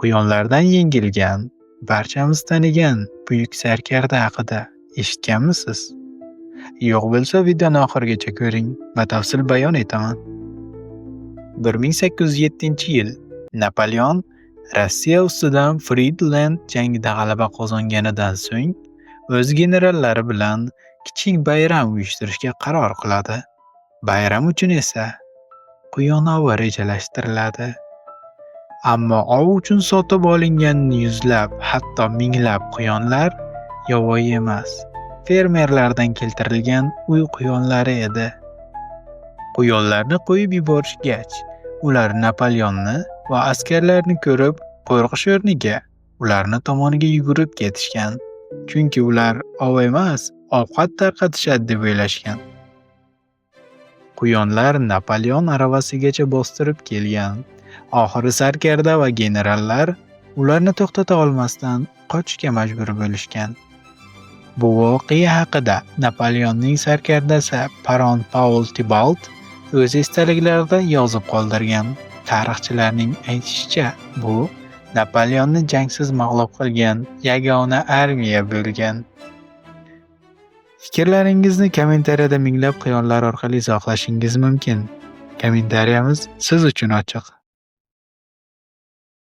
Quyonlardan yengilgan, barchamiz tanigan buyuk sarkarda haqida eshitganmisiz? Yo'q bo'lsa, videoni oxirigacha ko'ring, batafsil bayon etaman. 1807-yil Napoleon Rossiya ustidan Fridlend jangida g'alaba qozonganidan so'ng o'z generallari bilan kichik bayram uyushtirishga qaror qiladi. Bayram uchun esa quyon ovi rejalashtiriladi. Ammo ov uchun sotib olingan yuzlab, hatto minglab quyonlar yovvoyi emas, fermerlardan keltirilgan uy quyonlari edi. Quyonlarni qo'yib yuborishgach, ular Napoleonni va askarlarni ko'rib qo'rqish o'rniga ularni tomoniga yugurib ketishgan. Chunki ular ov emas, ovqat tarqatishadi deb o'ylashgan. Quyonlar Napoleon aravasigacha bostirib kelgan. Oxiri sarkarda va generallar ularni to'xtata olmasdan qochishga majbur bo'lishgan. Bu voqea haqida Napoleonning sarkardasi Baron Paul Tibalt o'z esdaliklarida yozib qoldirgan. Tarixchilarning aytishicha, bu Napoleonni jangsiz mag'lub qilgan yagona armiya bo'lgan. Fikrlaringizni kommentariyada minglab quyonlar orqali izohlashingiz mumkin. Kommentariyamiz siz uchun ochiq.